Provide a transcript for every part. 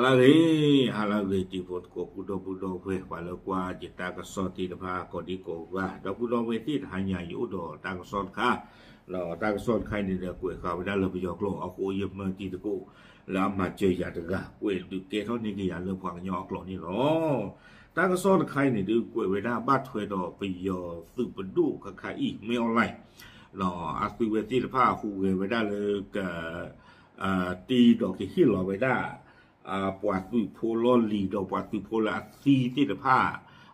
အဂ့ၤ, ဟါလၢအဂ့ၤ တံၤဖိသကိး ပုၢ်ဒီပုၢ်ဒီဝဲၢ် ပှၤလၢကွၢ်ယတၢ်ကစီၣ်သ့ၣ်တဖၣ် ကိးဒံကိးဂၤ ဒီပုၢ်ဒီဝဲၢ်သ့ၣ် တဟါညါ ယအိၣ်ဒီးတၢ်ကစီၣ်တခါ, ဒီးတၢ်ကစီၣ်တခါအံၤန့ၣ်ဒီး ကွဲးဃာ်ဝဲဒၣ်လၢပယီၤကျိာ်အဃိ ယမၢတံၤသကိး လၢအမၤစၢၤယၤတဂၤ ကွဲးဒုးကဲထီၣ်န့ၢ်က့ၤယၤလၢပှၤကညီအကျိာ်န့ၣ်လီၤ. တၢ်ကစီၣ်တခါအံၤန့ၣ်ဒုး ကွဲးဝဲဒၣ်ဘၣ်ထွဲဒီးပယီၤသုးပဒိၣ်ခါခါအံၤ မ့ၢ် online အသုးဝဲသ့ၣ်တဖၣ်ဟူးဂဲၤဝဲဒၣ်လၢက တံၤဒီးကဟ့ၣ်လီၤဝဲဒၣ် ပှၤသုးဖိလီၢ်လံၤဒီးပှၤသုးဖိလၢအသံသ့ၣ်တဖၣ်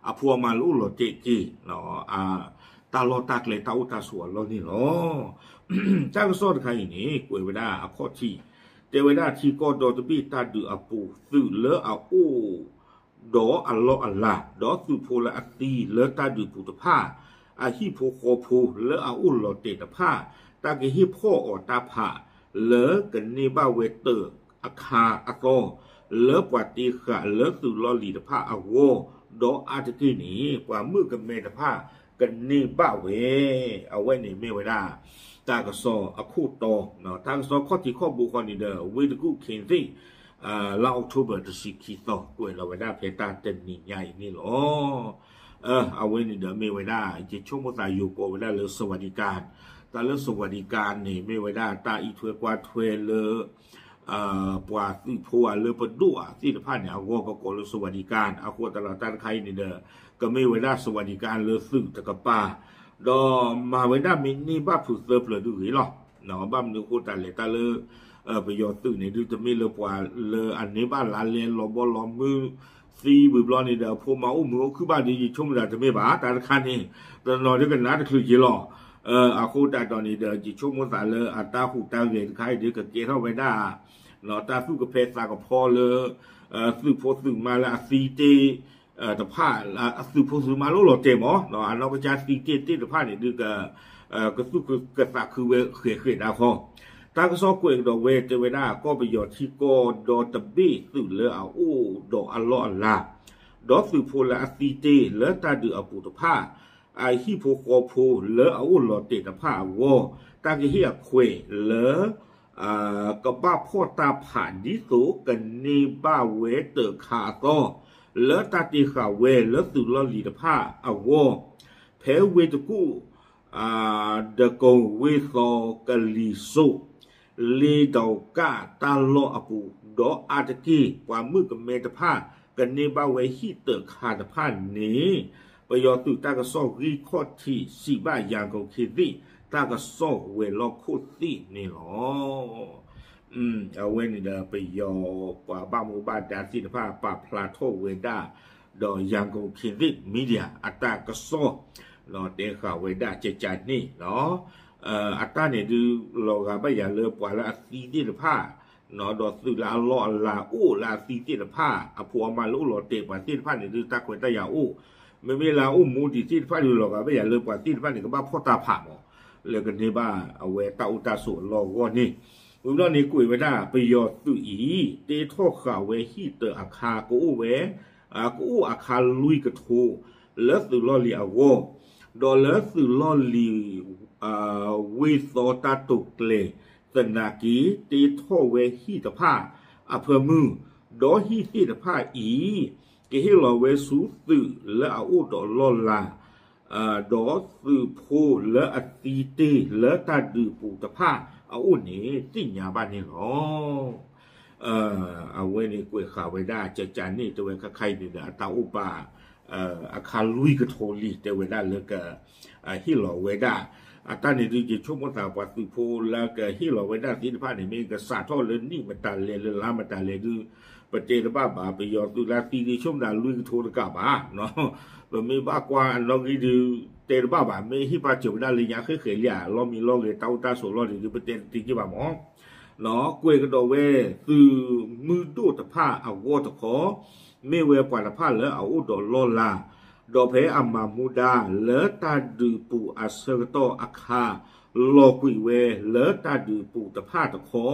အဖိအမါလၢအိၣ်လီၤတဲာ်က့ၤ တၢ်လီၢ်တၢ်ကျဲတၢ်အိၣ်တၢ်ဆိးအလီၢ်န့ၣ်လီၤ. တၢ်ကစီၣ်တခါအံၤန့ၣ် ကွဲးဝဲဒၣ်အခီၣ်ထံး တဲဝဲဒၣ်ထံကီၢ်ဒီတဘ့ၣ်တၢ်ဒုးအပူၤ သုးလၢအအိၣ် ဒီးအလီၢ်အလၤ ဒီးသုးဖိလၢအသံလၢတၢ်ဒုးပူၤတဖၣ် အဟံၣ်ဖိဃီဖိလၢအအိၣ်လီၤတဲာ်တဖၣ် တၢ်ကဟ့ၣ်ဖီၣ်အီၤတၢ်ဖး လၢကန့ၢ်ဘၣ်ဝဲတၢးအခါအသီ လၢပှၤတ့ဃာ်လၢသုးလီၢ်လံၤတဖၣ်အဂီၢ် ဒီးအါတက့ၢ်န့ၣ် ပှၤမုၣ်ကမဲတဖၣ်ကန့ၢ်ဘၣ်ဝဲ အဝဲန့ၣ်မ့ၢ်ဝဲဒၣ် တၢ်ကစီၣ်အခိၣ်တီ, တၢ်ကစီၣ်ခီၣ်ထံးခီၣ်ဘိဃီန့ၣ်ဒီး ဝ့ၢ်တကူၣ်ခ့သ့ၣ် လါအီးကထိဘၢၣ်တဆံခံသီ ကွဲးလီၤဝဲဒၣ်ဖဲတၢ်တနံၤညါအံၤန့ၣ်လီၤ. အဝဲန့ၣ်ဒီးမ့ၢ်ဝဲဒၣ် ယဆိကမိၣ်သးယိၤကိးဝဲဒၣ်လၢ စဝၤဒံကါ, တၢ်လၢ စဝၤဒံကါ န့ၣ် မ့ၢ်ဝဲဒၣ်တၢ်အံးထွဲကွၢ်ထွဲလၢ ပှၤသုးဖိအလၢပဒိၣ်အသ့ၣ်တဖၣ်န့ၣ် အဂီၢ်ကကိးလၢ စဝၤဒံကါ အဃိသတးဒီးတၢ်တခါအံၤန့ၣ်ဒီး ကမ့ၢ်ဝဲဒၣ် စဝၤဒံကါ လၢသုးတကပၤ ဒီးမၤဝဲဒၣ်မ့ၢ်န့ၢ်ဘၣ်ဖုးသၢဖျၢၣ်ဒုဂ့ၤလီၤ. ဘၣ်မနုၤအဃိတၢ်လဲၣ် တၢ်လၢ ပယီၤသုးန့ၣ်ဒုး တမ့ၢ်လၢပှၤလၢအန့ၢ်ဘၣ်လါလဲလီၤဘီလီၤမုၢ် သံဝံၤဘျီန့ၣ်ဒီး အဖိမါအိၣ်မုာ်အိၣ်ခုၣ်ဘၣ်ဒီး ယဆိကမိၣ်သးတမ့ၢ်ဘၣ် တၢ်တခါန့ၣ် တနီၤဒုကနၣ်တချုးက့ၤလီၤ. အဃိသတးဒီးန့ၣ်ဒီး ယဆိကမိၣ်သးလၢအတၢ်ဟူးတၢ်ဂဲၤတခါအံၤဒုး ကကဲထီၣ်ဝဲဒၣ် တၢ်သူၣ်ကဖဲသးကဖီလၢ သုးဖိသုးမါလၢအသံတ့ၢ် တဖၣ် သုးဖိသုးမါလၢအိၣ်လီၤတဲာ်မး အနီၢ်ကစၢ်သံတ့ၢ်သ့ၣ်တဖၣ်န့ၣ်ဒုး ကသူၣ်ကသးခုဝဲဃဲးဃဲးဒၣ်ဃီ. တၢ်ကစီၣ်ကွဲးကဒီးဝဲ တဲဝဲဒၣ် ကီၢ်ပယီၤထံကီၢ်ဒီတဘ့ၣ်သုးလၢအအိၣ်ဒီးအလီၢ်အလၤ ဒီးသုးဖိလၢအသံတ့ၢ်လၢတၢ်ဒုးအပူၤတဖၣ် အဟံၣ်ဖိဃီဖိလၢအအိၣ်လီၤတဲာ်တဖၣ်အဂီၢ် တၢ်ကဟ့ၣ်အခွဲးလၢ ကဘၣ်ဖီၣ်တၢ်ဖးဒ်သိးကန့ၢ်ဘၣ်ဝဲတၢးခါအသီ လၢတၢ်တ့ဃာ်ဝဲလၢသုးလီၢ်လံၤတဖၣ်အဂီၢ် ဖဲဝ့ၢ်တကူၣ် ဒကိး ဝ့ၢ်သီ ကလံၤစိး လ့ဒီးကၣ်တၢ်လီၢ်အပူၤ ဒီးအါတက့ၢ် ပှၤမုၣ်ကမဲတဖၣ် ကန့ၢ်ဘၣ်ဝဲဟံၣ်တၢးခါတဖၣ်န့ၣ် ပယီၤသုးတၢ်ကစီၣ်ဂံၢ်ခီၣ်ထံးစံးဘၣ် ရန်ကုန်ခေတ်သစ် တၢ်ကစီၣ်ဝဲၤလီၢ်ခိၣ်သ့ၣ်န့ၣ်လီၤ. အဝဲန့ၣ်ဒီး ပယီၤပှၤဘၣ်မူဘၣ်ဒါသ့ၣ်တဖၣ် ပာ်ဖျါထီၣ်ဝဲဒၣ် ဒီး ရန်ကုန်ခေတ်သစ် Media အတၢ်ကစီၣ် တဲဃာ်ဝဲဒၣ်ကကန့ၣ်လီၤ. အတၢ်န့ၣ်ဒုး လီၤဂာ်ဘၣ်ယၤလၢပှၤလၢအသံသ့ၣ်တဖၣ် ဒီးသုးလၢအလီၢ်အလၤအိၣ်လၢအသံသ့ၣ်တဖၣ် အဖိအမါလၢအိၣ်လီၤတဲာ်ပှၤသ့ၣ်တဖၣ်န့ၣ်ဒုး တၢ်ခွဲးတၢ်ယာ်အိၣ် မ့မ့ၢ်လၢအအိၣ်မူဒံးသ့ၣ်တဖၣ်ဒုး လီၤဂာ်ဘၣ်ယၤလၢပှၤသ့ၣ်တဖၣ်န့ၣ် ကဘၣ်ဖီၣ်တၢ်ဖးမး လၢကန့ၢ်ဘၣ်အဝဲတၢ်အိၣ်တၢ်ဆိးအလီၢ်အဂီၢ်န့ၣ် ဝံၤဘျီန့ၣ်ကွဲးဝဲဒၣ် ပယီၤသုးအံၤ တ့ထီၣ်ဃာ်ဝဲဟံၣ်တၢးအခါကအိၣ်ဝဲ ကအိၣ်အခါလွံၢ်ကထိ လၢသုးလီၢ်လံၤအဂီၢ် ဒီးလၢသုးလီၢ်လံၤ ဝ့ၢ်သီတၢ်တိာ်ကျဲၤသနာ်က့ တ့ထီၣ်ဝဲဟံၣ်တဖၣ်အဖၢမုၢ် ဒီးဟံၣ်သ့ၣ်တဖၣ်အံၤ ကဟ့ၣ်လီၤဝဲဆူသုးလၢအအိၣ်ဒီးလီၢ်လၤ ဒီးသုးဖိလၢအသံတ့ၢ်လၢတၢ်ဒုးပူၤတဖၣ်အအိၣ်န့ၣ် သ့ၣ်ညါဘၣ်န့ၣ်လီၤ. အဝဲန့ၣ်ကွဲးဃာ်ဝဲဒၣ် ကကန့ၣ် တဲဝဲခါခါအံၤန့ၣ်ဒီး အတၢ်အိၣ်ပာ် အခါလွံၢ်ကထိလံ တဲဝဲဒၣ်လၢက ဟ့ၣ်လီၤဝဲဒၣ် အတၢ်န့ၣ်ဒုး ယဆိကမိၣ်သးပှၤသုးဖိလၢကဟ့ၣ်လီၤဝဲဒၣ်သ့ၣ်တဖၣ်န့ၣ် မ့ၢ်ကစးထီၣ်လၢနံၣ်မတၤလဲၣ်လၢလါမတၤလဲၣ်ဒုး ပတဲတဘၣ်ဘၣ် ပယီၤသုးလၢသံဒုးဆိကမိၣ်ဒၣ်လွံၢ်ကထိတကးဘၣ် ပမ့ၢ်ဘၣ်ကွၢ်အနီၣ်ဂံၢ်ဒုး တဲတဘၣ်ဘၣ် မ့ၢ်ဟ့ၣ်ပာ်စၢၤဝဲဒၣ်လၢညါဃ့ၢ်ဃဲၤလံဧါ လီၢ်မံလီၢ်ဂဲၤတၢ်အိၣ်တၢ်ဆိးလီၢ်န့ၣ်ဒုး ပတဲတသ့က့ၤဘၣ်မး ကွဲးကဒီးဝဲ သုးမုၢ်ဒိၣ်တဖၣ်အဂီၢ်တခီ မ့ၢ်ဝဲပှၤတဖၣ်လၢအအိၣ်ဒီးလီၢ်လၤ ဒီးဖဲအမၤမူဒါလၢတၢ်ဒုးပူၤအဆၢကတီၢ်အခါ လီၤကွံာ်ဝဲလၢတၢ်ဒုးပူၤတဖၣ်တခီ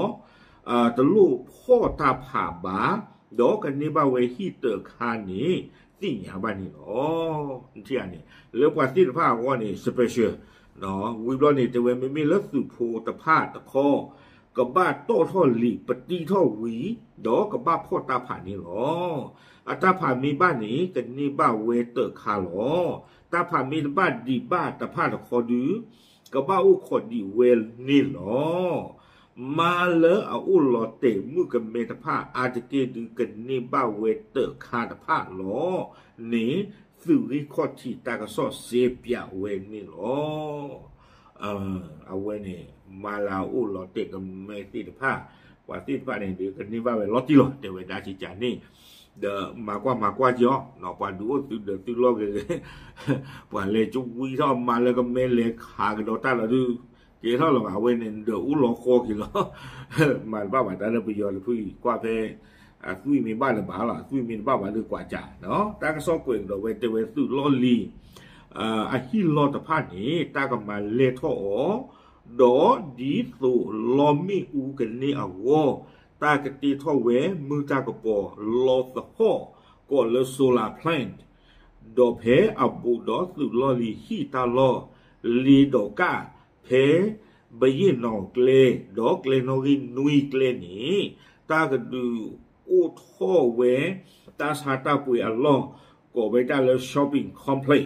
တလိၣ်ဖီၣ်တၢ်ဖးဘၣ် ဒီးကန့ၢ်ဘၣ်ဝဲဟံၣ်တၢးခါန့ၣ် သ့ၣ်ညါဘၣ်န့ၣ်လီၤ. နထံၣ်ဧါန့ၣ် လၢပှၤသ့ၣ်တဖၣ်အဂီၢ်န့ၣ် special ဝံၤဘျီန့ၣ် တဲဝဲမ့မ့ၢ်လၢသုးဖိတဖၣ်တခီ ကဘၣ်တီၣ်ထီၣ်လံာ်ပတံထီၣ်ဝံၤ, ဒီးကဘၣ်ဖီၣ်တၢ်ဖးန့ၣ်လီၤ. အတၢ်ဖးမ့ၢ်ဘၣ်န့ၣ် ကန့ၢ်ဘၣ်ဝဲတၢးခါလီၤ. တၢ်ဖးမ့ၢ်တဘၣ်ဒံးဘၣ်တဖၣ်တခီဒုး, ကဘၣ်အိၣ်ခိးဒံးဝဲန့ၣ်လီၤ. မါလၢအအိၣ်လီၤတဲာ်မုၣ်ကမဲတဖၣ်အါတက့ၢ်ဒုး ကန့ၢ်ဘၣ်ဝဲတၢးခါတဖၣ်လီၤန့ၣ် သုးဂံၢ်ခီၣ်ထံးတၢ်ကစီၣ်စဲပၠးဝဲန့ၣ်လီၤ. အဝဲန့ၣ် မါလၢအအိၣ်လီၤတဲာ်ကမဲသ့ၣ်တဖၣ်, ပှၤသ့ၣ်တဖၣ်န့ၣ်ဒီး ကန့ၢ်ဘၣ်ဝဲလီၤတံၢ်လီၤ တဲဝဲဒၣ်ကကန့ၣ်, ဒီးမၤကွၢ်မၤကွၢ်က့ၤအီၤ, ပှၤဒုးအိၣ်သုးဒီးသုးလီၢ်ဂ့ၤဂ့ၤ, ပှၤလဲၤကဝံထီၣ်မါလၢကမဲလဲၤခးကဒီးတၢ်လီၤဒုး, ကဲထီၣ်လီၤဘၣ် အဝဲန့ၣ်ဒီးအိၣ်လီၤဃီက့ၤလီၤ. မၤတဘၣ်ဘၣ်တၢ်လၢပယီၤတဖုအံၤ ကွၢ်ဖဲ အသွံၣ်မ့ၢ်ဘၣ်လၢၤဘၣ်လီၤ, အသွံၣ်မ့ၢ်တဘၣ်ဘၣ်ဒီးကွၢ်ကၢ်, တၢ်ကစီၣ်ကွဲးကဒီးဝဲတဲဝဲသုးလီၢ်လံၤ အဟံၣ်လီၢ်တဖၣ်န့ၣ် တၢ်ကမၤလဲၢ်ထီၣ်အီၤ, ဒီးဒ်သိးလီမ့ၣ်အူကန့ၢ်အဂီၢ်, တၢ်ကတ့ထီၣ်ဝဲမုၢ်တၢ်ကပီၤလီသဟီၣ် ကိးလၢ solar plant ဒီးဖဲအဘူးဒီးသုးလီၢ်လံၤဟံၣ်တၢ်လီၢ် လ့ဒီးကၣ် ဖဲ ဘယ့ၣ်နီၤကျဲ ဒီးကျဲနီၣ်ဂံၢ်နွံကျဲန့ၣ် တၢ်ကဒုးအိၣ်ထီၣ်ဝဲ တၢ်ဆါတၢ်ပှ့ၤအလီၢ် ကိးဝဲဒၣ်လၢ shopping complex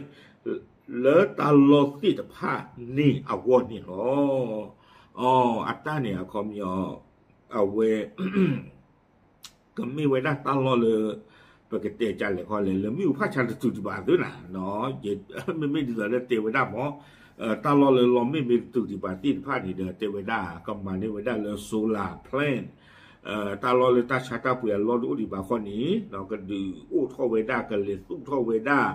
လၢတၢ်လီၢ်သ့ၣ်တဖၣ်န့ၣ်အဂီၢ်န့ၣ်လီၤ. အတၢ်န့ၣ်အခီပညီ အဝဲ ကမ့ၢ်ဝဲဒၣ်တၢ်လီၢ်လၢ ပကတဲကလဲာ်ခီလဲၣ် လၢမ့ၣ်အူဖးဆါတတုၤဒံးဘၣ်သုနၤ, မ့မ့ၢ်ဒ်သိးလၢတဲဝဲဒၣ်မ့ၢ် တၢ်လီၢ်လၢလီမ့ၣ်မ့ၢ်တတုၤဒံးဘၣ်သ့ၣ်တဖၣ်န့ၣ်ဒီး တဲဝဲဒၣ်ကမၤန့ၢ်ဝဲဒၣ်လၢ solar plant တၢ်လီၢ်လၢတၢ်ဆါတၢ်ပှ့ၤအလီၢ်တအိၣ်ဒံးဘၣ်ဃီန့ၣ် ကဒုးအိၣ်ထီၣ်ဝဲဒၣ် ကလဲၤသူၣ်ထီၣ်ဝဲဒၣ်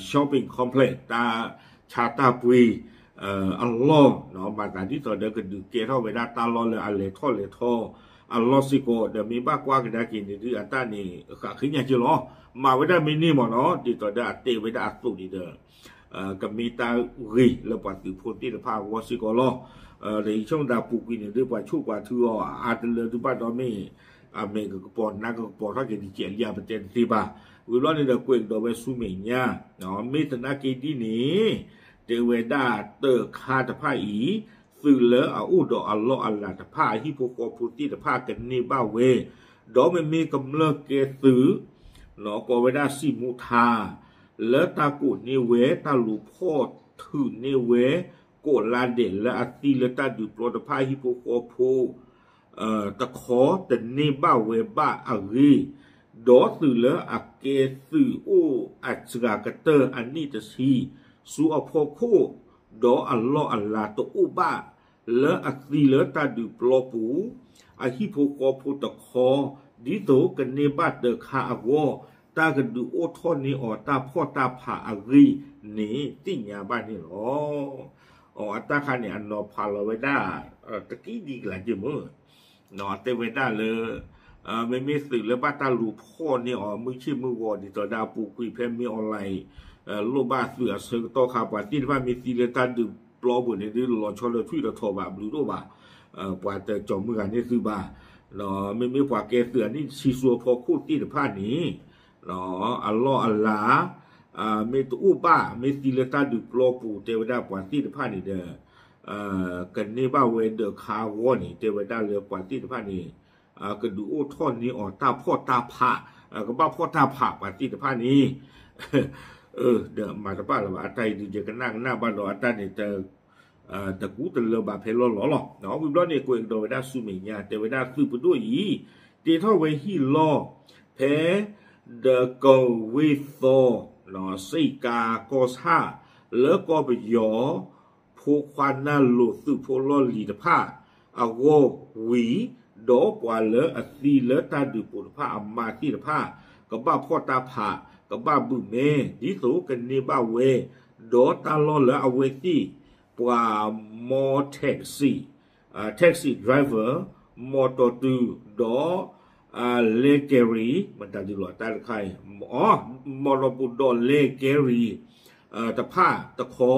shopping complex တၢ်ဆါတၢ်ပှ့ၤ အလီၢ် မၤသးဒ်သိးဒီးကဒုးကဲထီၣ်ဝဲဒၣ်တၢ်လီၢ်လၢအလဲၤထီၣ်လဲၤထီအလီၢ်စ့ၢ်ကီး ဒီးမ့ၢ်ဘၣ်ကွၢ်ကဒါက့ၤန့ၣ်ဒုး အတၢ်န့ၣ် ဃးဃ့ညါက့ၤလီၤ. မၤဝဲဒၣ်မ့ၢ်န့ၢ်မ့ၢ်နီၤ ဒ်သိးဒီးအတဲဝဲဒၣ်အသိးန့ၣ်ဒီး ကမ့ၢ်တၢ်ဂ့ၤလၢပှၤသုးဖိသ့ၣ်တဖၣ်အဂီၢ်စ့ၢ်ကီးလီၤ. ဒီးယဆိကမိၣ်သးပူၤကွံာ်န့ၣ်ဒုး ပှၤဆိၣ်ပှၤထုအီၤအါတလၢဒုးဘၣ်ဒီးမ့ၢ် အမဲာ်ကကပီၤ နါကကပီၤထီၣ်က့ၤ ဒ်ကဲးလံ ပတဲတသ့ဘၣ်. ဝံၤဘျီန့ၣ်ဒီးကွဲးကဒီးဝဲဆူမဲာ်ညါ မ့ၢ်သနာ်က့ဒ်န့ၣ် တဲဝဲဒၣ်တၢးခါတဖၣ်အံၤ သုးလၢအအိၣ်ဒီးအလီၢ်အလၤတဖၣ် အဟံၣ်ဖိဃီဖိသ့ၣ်တဖၣ်ကန့ၢ်ဘၣ်ဝဲ ဒီးမ့မ့ၢ်ကမျၢၢ်ကဲသုး ကိးဝဲဒၣ်စံၣ်မူထါ လၢတၢ်ကိးန့ၢ်ဝဲ တၢ်လူၤဖီၣ်ထုးန့ၢ်ဝဲ ကိးလါဒဲးလၢအသံလၢတၢ်ဒုးပျီတဖၣ် ဟံၣ်ဖိဃီဖိ တခီတန့ၢ်ဘၣ်ဝဲဘၣ်အဂ့ၢ်, ဒီးသုးလၢအကဲသုးအိၣ်အစှၤကတၢၢ်အနံၣ်တဆံ ဆူအဖီခိၣ် ဒီးအလီၢ်အလၤတအိၣ်ဘၣ် လၢအသံလၢတၢ်ဒုးပျီပူၤ အဟံၣ်ဖိဃီဖိတခီ ဒ်သိးကန့ၢ်ဘၣ်တၢးခါအဂီၢ် တၢ်ကဒုးအိၣ်ထီၣ်န့ၢ်အီၤတၢ်ဖီၣ်တၢ်ဖးအဂ့ၢ်န့ၣ် သ့ၣ်ညါဘၣ်န့ၣ်လီၤ. အတၢ်ခါန့ၣ် အနီၤဖးလီၤဝဲဒၣ် တကံၢ်ဒံးကလးက့မုၢ် တဲဝဲဒၣ်လၢ မ့မ့ၢ်သုးလၢဘၣ်တၢ်လူၤဖီၣ်န့ၢ်အီၤ မုၢ်ဆ့ၣ်မုၢ်ဂီၤ ဒ်သိးဒီးအပူၤကွံာ်ဖဲမ့ၢ် online လိၣ်ဘၣ်သုးအဆၢကတီၢ်ခါ ပှၤသ့ၣ်တဖၣ်မ့ၢ်သံလၢတၢ်ဒုးပျီပူၤန့ၣ်ဒုး လီၤဆီလၢထွံၣ်လီၤထီဘၣ် ဘျုးတအိၣ်ဘၣ်. ပှၤတကၠီၤမုၢ်ဂၤန့ၢ်သုးဘၣ်. မ့မ့ၢ်ပှၤကဲသုးအနံၣ်တဆံဆူအဖီခိၣ်သ့ၣ်တဖၣ်န့ၣ် အလီၢ်အလၤ မ့ၢ်တအိၣ်ဘၣ် မ့ၢ်သံလၢတၢ်ဒုးပျီပူၤ တဲဝဲဒၣ်ပှၤသ့ၣ်တဖၣ်န့ၣ်ဒီး ကန့ၢ်ဘၣ်ဝဲဒၢးခါအဂီၢ်န့ၣ် တဲဝဲဒၣ်လၢပှၤသ့ၣ်တဖၣ်န့ၣ် ကဒုးအိၣ်ထီၣ်န့ၢ်အီၤတၢ်ဖီၣ်တၢ်ဖး ကဘၣ်ဖီၣ်တၢ်ဖးပှၤသ့ၣ်တဖၣ်န့ၣ် ဒီးမၤတဘၣ်လၢၤဘၣ် အတၢ်အံၤဒုးယကနၣ်ကနၣ်ဘၣ်ဒီးအတၢ်န့ၣ် တကူတလၢဘၣ်ဖဲလီၢ်လီၤလီၤ. ဝံၤဘျီန့ၣ် ကွဲးကဒီးဝဲဒၣ်ဆူမဲာ်ညါ တဲဝဲဒၣ်သုးပဒိၣ်အံၤ တ့ထီၣ်ဝဲဟံၣ်လီၢ် ဖဲ ဒီးကဝ့ၢ်သီ စ့ၣ်ကါကီၢ်ဆၣ် လၢကီၢ်ပယီၤ ဖိခွါနၢ်လိၤသုးဖိလီၢ်လံၤတဖၣ် အဂီၢ်ဝံၤ ဒီးပှၤလၢအသံလၢတၢ်ဒုးပူၤတဖၣ်အမါသ့ၣ်တဖၣ် ကဘၣ်ဖီၣ်တၢ်ဖး ကဘၣ်ဘုးမဲ ဒ်သိးကန့ၢ်ဘၣ်ဝဲ ဒီးတၢ်လီၢ်လၢအဝဲသ့ၣ် ပှၤ မီ taxi taxi driver မီတီတုၤ ဒီး လဲကဲရံ မတၤဒ်လီၤတၢ်တခါအံၤ မီတီပူၤဒီးလဲကဲရံ တဖၣ်တခီ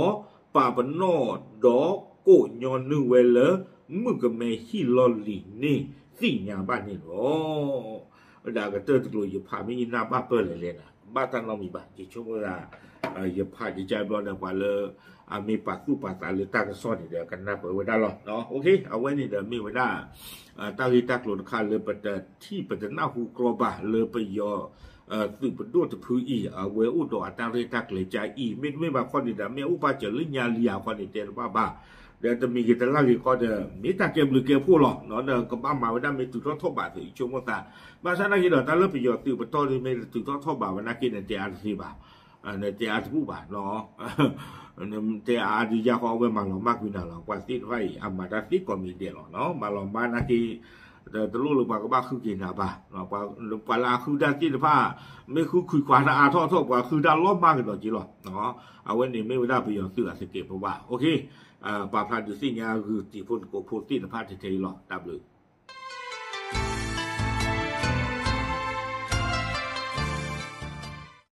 ပာ်ပနီၣ်ဒီးကိးညီနုၢ်ဝဲလၢ မုၣ်ကမဲဟံၣ်လီၢ်လံၤန့ၣ်သ့ၣ်ညါဘၣ်န့ၣ်လီၤ. ဝဲဒၣ်ကတၢၢ်တကျိၤယဖးမ့ၢ်ယနၢ်ဘၣ်ပၢၢ်လဲၣ်လဲၣ်နၤ ဘၣ်တၢ်နီတမံၤဘၣ်. ယဆိကမိၣ်သး ယဖးယကါဘျီဒီး ပှၤလၢအမ့ၢ်ပာ်သူၣ်ပာ်သးလၢတၢ်ကစီၣ်န့ၣ်ဒီး ကနၢ်ပၢၢ်ဝဲဒၣ်လီၤ. အဝဲန့ၣ်ဒီးမ့ၢ်ဝဲဒၣ် တၢ်ဂ့ၢ်တၢ်ကျိၤတခါလၢပတထံၣ်ပတနၢ်ဟူကြီဘၣ် လၢပယီၤသုးပဒိၣ်တဖုအံၤ အဝဲအိၣ်ဒီးအတၢ်ရဲၣ်တၢ်ကျဲၤကါအံၤ မ့တမ့ၢ်ဘၣ်ခီန့ၣ်ဒီး မ့ၢ်အိၣ်ပာ်စၢၤလၢညါလံဧါခီန့ၣ် တဲတဘၣ်ဘၣ်. ဒီးတမံၤဂ့ၤတလၢ်ဂ့ၤခီဒီး မ့ၢ်တၢ်ကဲဘျုးကဲဖှိၣ်လီၤ. ဒီးကဘၣ်မၤဝဲဒၣ်မ့ၢ်တုၤထီၣ်ထီၣ်ဘးသုး ယဆိကမိၣ်သး ဘၣ်ဆၣ်နာ်က့ဒီး တၢ်လၢပယီၤသုးပတီၢ်ဒုးမ့ၢ်တတုၤထီၣ်ထီၣ်ဘးဝဲနာ်က့န့ၣ် တဲအါတသ့ဘၣ် တဲအါတဘူၣ်ဘၣ်. တဲအါဒုးယါဃီ အဝဲမၤလီၤမၢ်ကွံာ်နၤလီၤ. ပှၤသ့ၣ်တဖၣ်အံၤ အမၤတၢ်သ့ကိးမံၤဒဲးလီၤ. မၤလီၤမၢ်နာ်က့ တလိၣ်လၢပှၤကဘၣ်ဃုက့ၤနၤဘၣ်. ပှၤလၢအဃုတၢ်သ့ၣ်တဖၣ် မ့ၢ်ဃုခွံခွါတၢ်အါထီၣ်ထီၣ် ပှၤဃုတၢ်လီၤမၢ်ကဒီးက့လီၤ. အဝဲန့ၣ်မ့ၢ်ဝဲဒၣ်ပယီၤသုးအသကဲးပဝး ပာ်ဖျါဒုးသ့ၣ်ညါဂုာ်တံၤဖိသကိးဖိသ့ၣ်တဖၣ်ထဲထဲအံၤလီၤ. တၢ်ဘျုး